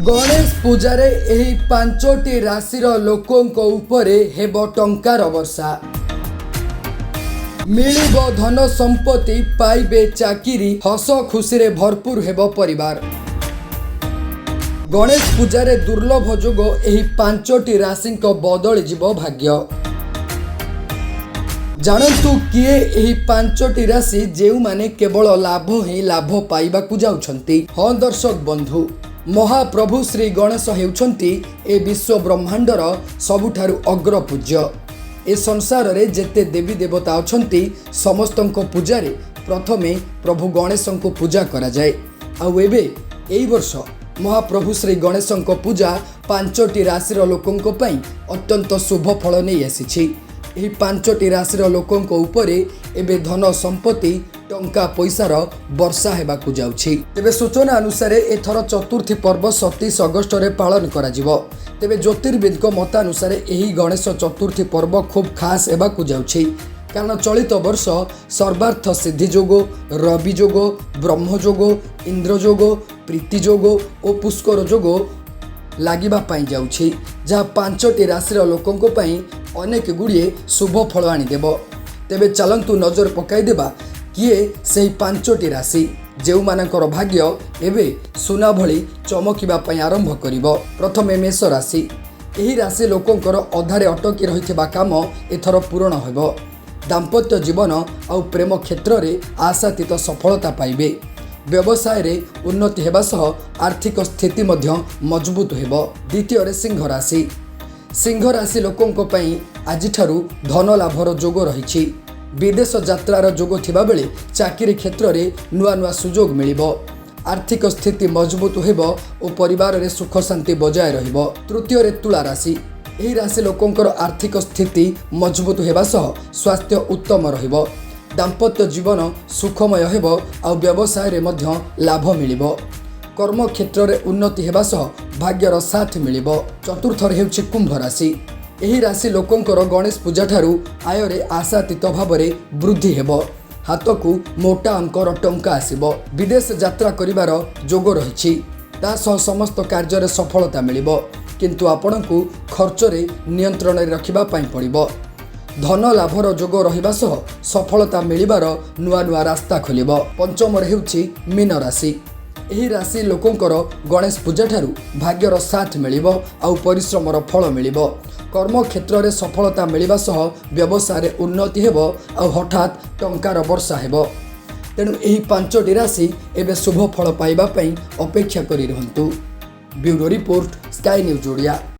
ଗଣେଶ ପୂଜାରେ ଏହି ପାଞ୍ଚଟି ରାଶିର ଲୋକଙ୍କ ଉପରେ ହେବ ଟଙ୍କାର ବର୍ଷା। ମିଳିବ ଧନ ସମ୍ପତ୍ତି, ପାଇବେ ଚାକିରି, ହସ ଖୁସିରେ ଭରପୁର ହେବ ପରିବାର। ଗଣେଶ ପୂଜାରେ ଦୁର୍ଲଭ ଯୋଗ, ଏହି ପାଞ୍ଚଟି ରାଶିଙ୍କ ବଦଳିଯିବ ଭାଗ୍ୟ। ଜାଣନ୍ତୁ କିଏ ଏହି ପାଞ୍ଚଟି ରାଶି, ଯେଉଁମାନେ କେବଳ ଲାଭ ହିଁ ଲାଭ ପାଇବାକୁ ଯାଉଛନ୍ତି। ହଁ ଦର୍ଶକ ବନ୍ଧୁ, ମହାପ୍ରଭୁ ଶ୍ରୀ ଗଣେଶ ହେଉଛନ୍ତି ଏ ବିଶ୍ୱ ବ୍ରହ୍ମାଣ୍ଡର ସବୁଠାରୁ ଅଗ୍ରପୂଜ୍ୟ। ଏ ସଂସାରରେ ଯେତେ ଦେବୀ ଦେବତା ଅଛନ୍ତି, ସମସ୍ତଙ୍କ ପୂଜାରେ ପ୍ରଥମେ ପ୍ରଭୁ ଗଣେଶଙ୍କୁ ପୂଜା କରାଯାଏ। ଆଉ ଏବେ ଏଇ ବର୍ଷ ମହାପ୍ରଭୁ ଶ୍ରୀ ଗଣେଶଙ୍କ ପୂଜା ପାଞ୍ଚଟି ରାଶିର ଲୋକଙ୍କ ପାଇଁ ଅତ୍ୟନ୍ତ ଶୁଭ ଫଳ ନେଇ ଆସିଛି। ଏହି ପାଞ୍ଚଟି ରାଶିର ଲୋକଙ୍କ ଉପରେ ଏବେ ଧନ ସମ୍ପତ୍ତି, ଟଙ୍କା ପଇସାର ବର୍ଷା ହେବାକୁ ଯାଉଛି। ତେବେ ସୂଚନା ଅନୁସାରେ ଏଥର ଚତୁର୍ଥୀ ପର୍ବ 27 ଅଗଷ୍ଟରେ ପାଳନ କରାଯିବ। ତେବେ ଜ୍ୟୋତିର୍ବିଦଙ୍କ ମତାନୁସାରେ ଏହି ଗଣେଶ ଚତୁର୍ଥୀ ପର୍ବ ଖୁବ୍ ଖାସ୍ ହେବାକୁ ଯାଉଛି, କାରଣ ଚଳିତ ବର୍ଷ ସର୍ବାର୍ଥ ସିଦ୍ଧି ଯୋଗ, ରବି ଯୋଗ, ବ୍ରହ୍ମ ଯୋଗ, ଇନ୍ଦ୍ର ଯୋଗ, ପ୍ରୀତି ଯୋଗ ଓ ପୁଷ୍କର ଯୋଗ ଲାଗିବା ପାଇଁ ଯାଉଛି, ଯାହା ପାଞ୍ଚଟି ରାଶିର ଲୋକଙ୍କ ପାଇଁ ଅନେକ ଗୁଡ଼ିଏ ଶୁଭ ଫଳ ଆଣିଦେବ। ତେବେ ଚାଲନ୍ତୁ ନଜର ପକାଇଦେବା, କିଏ ସେହି ପାଞ୍ଚଟି ରାଶି ଯେଉଁମାନଙ୍କର ଭାଗ୍ୟ ଏବେ ସୁନା ଭଳି ଚମକିବା ପାଇଁ ଆରମ୍ଭ କରିବ। ପ୍ରଥମେ ମେଷ ରାଶି। ଏହି ରାଶି ଲୋକଙ୍କର ଅଧାରେ ଅଟକି ରହିଥିବା କାମ ଏଥର ପୂରଣ ହେବ। ଦାମ୍ପତ୍ୟ ଜୀବନ ଆଉ ପ୍ରେମ କ୍ଷେତ୍ରରେ ଆଶାତୀତ ସଫଳତା ପାଇବେ। ବ୍ୟବସାୟରେ ଉନ୍ନତି ହେବା ସହ ଆର୍ଥିକ ସ୍ଥିତି ମଧ୍ୟ ମଜବୁତ ହେବ। ଦ୍ୱିତୀୟରେ ସିଂହ ରାଶି। ସିଂହ ରାଶି ଲୋକଙ୍କ ପାଇଁ ଆଜିଠାରୁ ଧନ ଲାଭର ଯୋଗ ରହିଛି। ବିଦେଶ ଯାତ୍ରାର ଯୋଗ ଥିବାବେଳେ ଚାକିରି କ୍ଷେତ୍ରରେ ନୂଆ ନୂଆ ସୁଯୋଗ ମିଳିବ। ଆର୍ଥିକ ସ୍ଥିତି ମଜବୁତ ହେବ ଓ ପରିବାରରେ ସୁଖ ଶାନ୍ତି ବଜାୟ ରହିବ। ତୃତୀୟରେ ତୁଳା ରାଶି। ଏହି ରାଶି ଲୋକଙ୍କର ଆର୍ଥିକ ସ୍ଥିତି ମଜବୁତ ହେବା ସହ ସ୍ୱାସ୍ଥ୍ୟ ଉତ୍ତମ ରହିବ। ଦାମ୍ପତ୍ୟ ଜୀବନ ସୁଖମୟ ହେବ ଆଉ ବ୍ୟବସାୟରେ ମଧ୍ୟ ଲାଭ ମିଳିବ। କର୍ମକ୍ଷେତ୍ରରେ ଉନ୍ନତି ହେବା ସହ ଭାଗ୍ୟର ସାଥ ମିଳିବ। ଚତୁର୍ଥରେ ହେଉଛି କୁମ୍ଭ ରାଶି। ଏହି ରାଶି ଲୋକଙ୍କର ଗଣେଶ ପୂଜାଠାରୁ ଆୟରେ ଆଶାତୀତ ଭାବରେ ବୃଦ୍ଧି ହେବ। ହାତକୁ ମୋଟା ଅଙ୍କର ଟଙ୍କା ଆସିବ। ବିଦେଶ ଯାତ୍ରା କରିବାର ଯୋଗ ରହିଛି। ତା ସହ ସମସ୍ତ କାର୍ଯ୍ୟରେ ସଫଳତା ମିଳିବ, କିନ୍ତୁ ଆପଣଙ୍କୁ ଖର୍ଚ୍ଚରେ ନିୟନ୍ତ୍ରଣରେ ରଖିବା ପାଇଁ ପଡ଼ିବ। ଧନ ଲାଭର ଯୋଗ ରହିବା ସହ ସଫଳତା ମିଳିବାର ନୂଆ ନୂଆ ରାସ୍ତା ଖୋଲିବ। ପଞ୍ଚମରେ ହେଉଛି ମୀନ ରାଶି। ଏହି ରାଶି ଲୋକଙ୍କର ଗଣେଶ ପୂଜାଠାରୁ ଭାଗ୍ୟର ସାଥ ମିଳିବ ଆଉ ପରିଶ୍ରମର ଫଳ ମିଳିବ। କର୍ମକ୍ଷେତ୍ରରେ ସଫଳତା ମିଳିବା ସହ ବ୍ୟବସାୟରେ ଉନ୍ନତି ହେବ ଆଉ ହଠାତ୍ ଟଙ୍କାର ବର୍ଷା ହେବ। ତେଣୁ ଏହି ପାଞ୍ଚଟି ରାଶି ଏବେ ଶୁଭ ଫଳ ପାଇବା ପାଇଁ ଅପେକ୍ଷା କରି ରୁହନ୍ତୁ। Bureau report, sky news Odia.